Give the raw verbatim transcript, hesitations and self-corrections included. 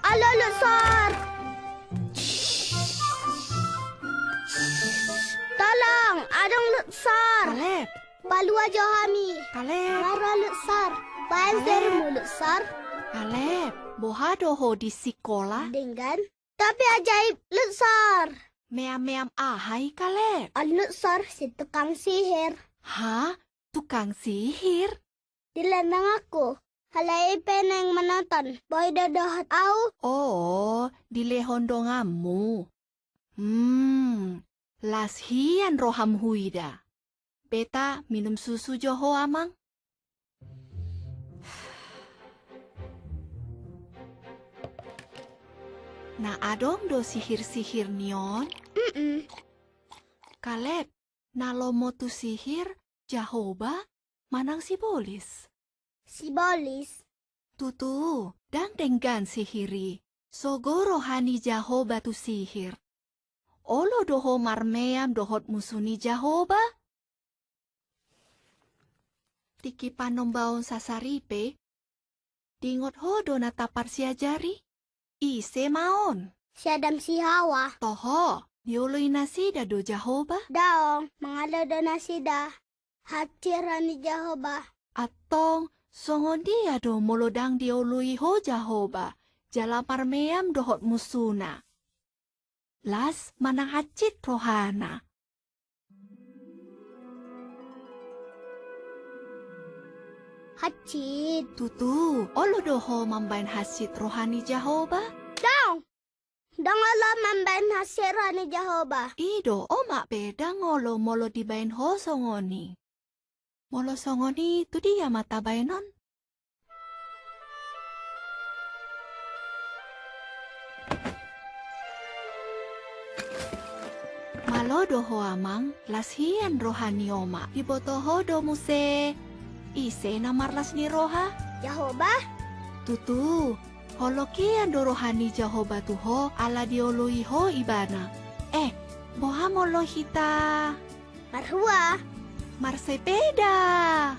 Alo, Lutsor! Tolong, adong Lutsor! Kaleb! Palua jo hami! Kaleb! Nga ro Lutsor! Baen Kaleb! Sihirmu, Lutsor! Kaleb, boha do ho di sikola? Denggan. Tapi ajaib, Lutsor! Meam-meam aha i, Kaleb? On, Lutsor, si tukang sihir. Ha? Tukang sihir? Dilehon donganku. Alai i pe naeng manonton, boi do dohot ahu. O, dilehon donganmu. Hmm, las hian roham huida. Beta minum susu jo ho, Amang. Na adong do sihir-sihir ni on? Mm-mm. Kaleb, na lomo tu sihir Jahoba manang sibolis? Sibolis. Tutu, ndang denggan sihir i. Sogo roha ni Jahoba tu sihir. Olo do ho marmeam dohot musu ni Jahoba? Tingki panombaon sasaripe, diingot ho do na taparsiajari? Ise ma on? Si Adam si Hawa. Toho, dioloi nasida do Jahoba? Daong, mangalo do nasida. Hansit roha ni Jahoba. Antong, songon dia do molo ndang dioloi ho Jahoba, jala marmeam dohot musuna? Las manang hansit rohana? Hansit. Tutu, olo do ho mambaen hansit roha ni Jahoba? Daong! Ndang olo mambaen hansit roha ni Jahoba. I do, omak pe ndang olo molo dibaen ho songon i. Molo songon i, tu dia ma tabaenon? Malo do ho, Amang, las hian roha ni omak. Diboto ho do muse ise na marlas ni roha? Jahoba. Tutu, holong hian do roha ni Jahoba tu ho ala dioloi ho Ibana. Eh, boha molo hita marhua? Marsepeda.